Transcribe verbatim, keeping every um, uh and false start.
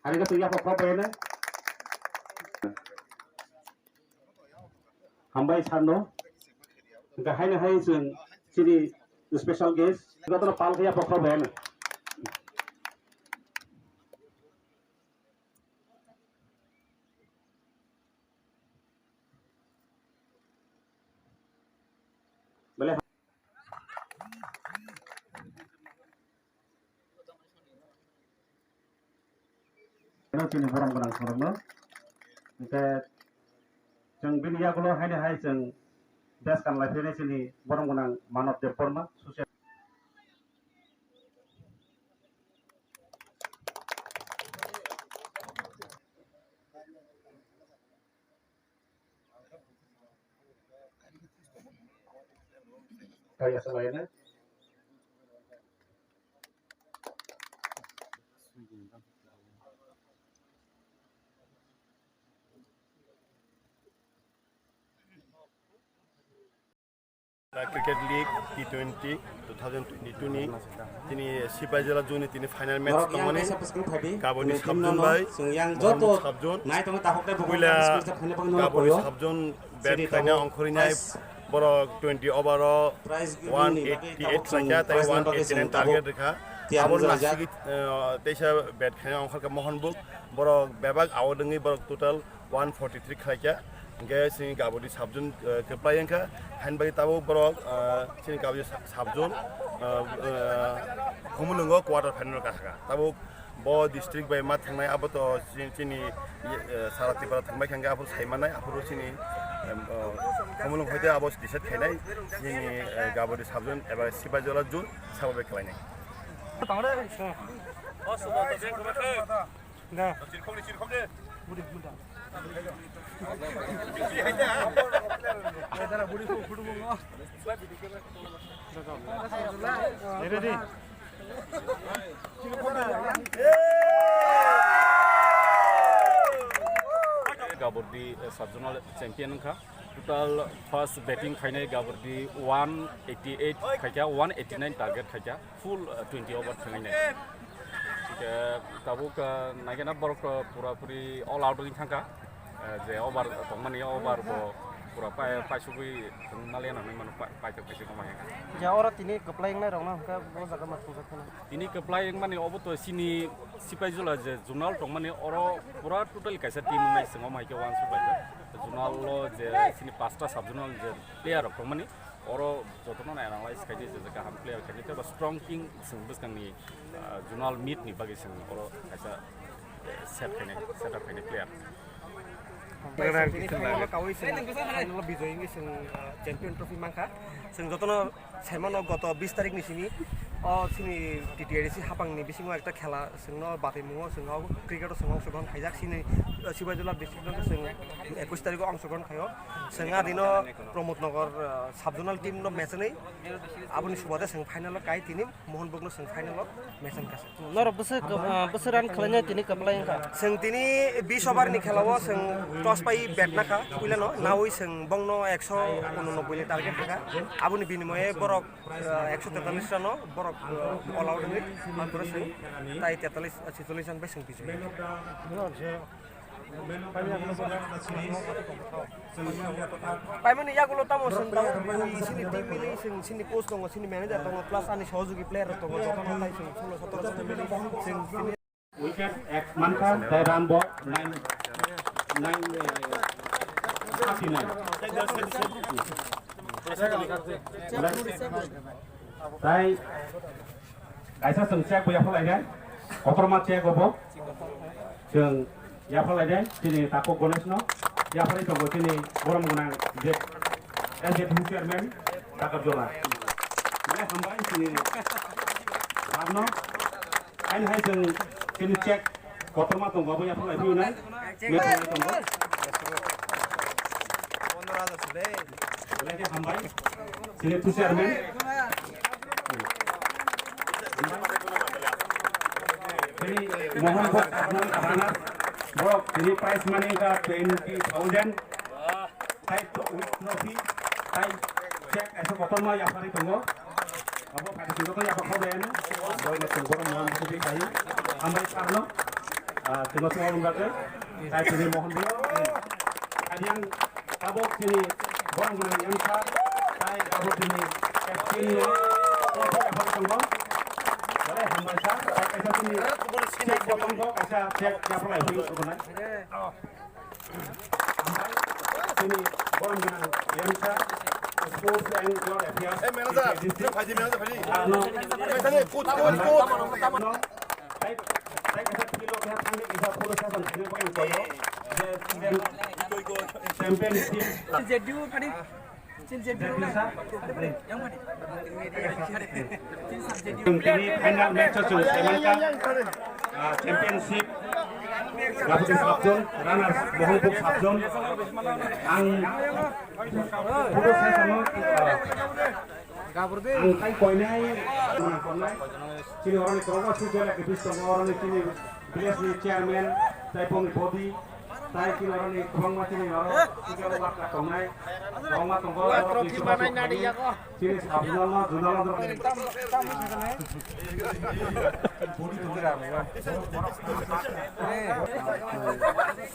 Hari khe twi yapha khok bai ne. Hambai sarno. Hingkhe haino hai chwng chini special guest, jotono pal khe yapha khok bai ne. Bele. Eno chini borom gwnang sorokno. Hingkhe chwng bini yagulo haino hai chwng bes kan lai philini chini borom gwnang Manav Debbarma, social Kaya selainnya. Cricket League T twenty two thousand twenty-two ni tini Sipaijala zone ni tini final match tongmani. Kaboni sub zone bai Mohammed sub zone. Puila Kaboni sub zone bat khaina ongkhorwi nai borok twenty over o one eighty eight khlaikha tei one eighty nine target rikha. Abo nasigi teisa bat khaina ongkhorkha Mohanbuk, borok bebak out wngwi borok total one forty three khlaikha. Hingkhe chini Gabodi sub zone kwplai wngkha, hain bai tabuk borok chini Gabodi sub zone Khumulwngo quarter final o kathaka. Tabuk bo district bai ma thangnai abo to chini, chini sara Tripura thangbai khangkhe aphuru sai mannai, aphuru chini Khumulwng hoite abo decide khainai chini Gabodi sub zone eba Sipaijala zone sabo bai khlainai. Ready? Gabodi sub zonal champion wngkha. Total first batting khainai Gabodi one eighty eight khaikha, one eighty nine target khaikha. Full twenty over thangwi nai. Hingkhe tabuk naikhe na borok pura puri all out wngwi thangkha. Je over tongmani over bo pura paisugwi thangmaliya nangwi mano, paithak paithak tongmani. Je oro tini kwplai wngnai rokno hwnkhe bo jaga ma thangjakha. Tini kwplai wngmani obo to chini Sipaijala je zonal tongmani oro pura totally kaisa team wngnai chwng omo hai khe uansuk laijak. Zonal o je chini pasta sub zonal je player rok tongmani oro jotono analyze khaidi je kaham player khaidi tei ba strong team chwng bwskangni zonal meet ni bagwi chwng oro kaisa set khainai, set up khainai player. Kawi chwng final o bijoy wngwi chwng champion trophy mankha. Chwng jotono saimano goto bis tarik ni simi o chini T T A D C hapang ni bisingo ekta khela chwngno batwi mungo chwng o cricket o chwng ongshogrohon khaijak chini Sipaijala district no chwng ekush tarik o ongshogrohon khaio. Chwng a dino Pramod Nagar sub zonal team no match wnwi aboni subade chwng final o kai tini Mohanbuk no chwng final o match wngkha. Norok bwswk, ah, bwswk run khlainai tini kwplai wngkha. Chwng tini bis over ni khela o chwng toss pai bat nakha puila no nawi chwng bongno ekso unonoboi ni target rikha. Aboni binimoye borok, ah, ekso tetalis run o borok, ah, all out wngwi manpura chwng tai tetalis, ah, chicholis run bai chwng bijoy. Paimani yagulo tamo chwng tabuk bui chini team mili chwng chini coach tongo, chini manager tongo, plus ani sohojogi player rok tongo, jotono tai chwng solo sotoro chwng mili chwng chini. Wicket ek mankha, tei run bo nine, nine, eh, thirty nine. Tai kaisa chwng check bo yapha lainai, kotorma check bo chwng yapha lainai, chini Takhuk Ganesh no yapharwi tongo chini borom gwnang je S J P C chairman Takarjola. Belai hambai chini sir no. Haino hai chwng chini check kotorma tongo, abo yapharwi phiyunai. Belai khe hambai. Sini tu chairman. Sini Mohan Bhog Adnan Adhanas. Borok sini prize money ka twenty thousand. Hai to with trophy. Hai check esa kotorma yapharwi tongo. Abo kati sini to yapharwi tongo. Borok no tongo Mohan Bhog di kai. Hambai sir no. Ah, tino sima wng bagwi, tai tini mohon dio. Ani ang tabok tini borong gwnang M Sir, tai tabok tini captain no, trophy yaphar tongo. Bole hambai sir, tai kaisa tini check bo tongo, kaisa check yaphar lai hwi tongo nai. Tini borong gwnang M Sir, Sports and Youth Affairs, Eh, manager, district. Phaidi, manager, phaidi. Ano. Phaidi, coach, coach, coach. Tei, tei kaisa field o khe thangwi kaisa photo session khainai bagwi ang koyo. Je championship. Sil je diu phadi. Sil je diu. Yang phadi. Chwng tini final match o chwng saimankha, ah, championship Gapati subzone, runners Mohonpuk subzone. Ang photo session o, ah, Ang tai koinai, koinai. Chini oroni kwbangma sujala ke bis tongo, oroni chini village ni chairman, tai boni body, tai chini oroni kwbangma chini oro sujala worker tongnai. Kwbangma tongo, oro trophy biswa banai nadi yago. Chini sabjinal no, junal no. Body tongo.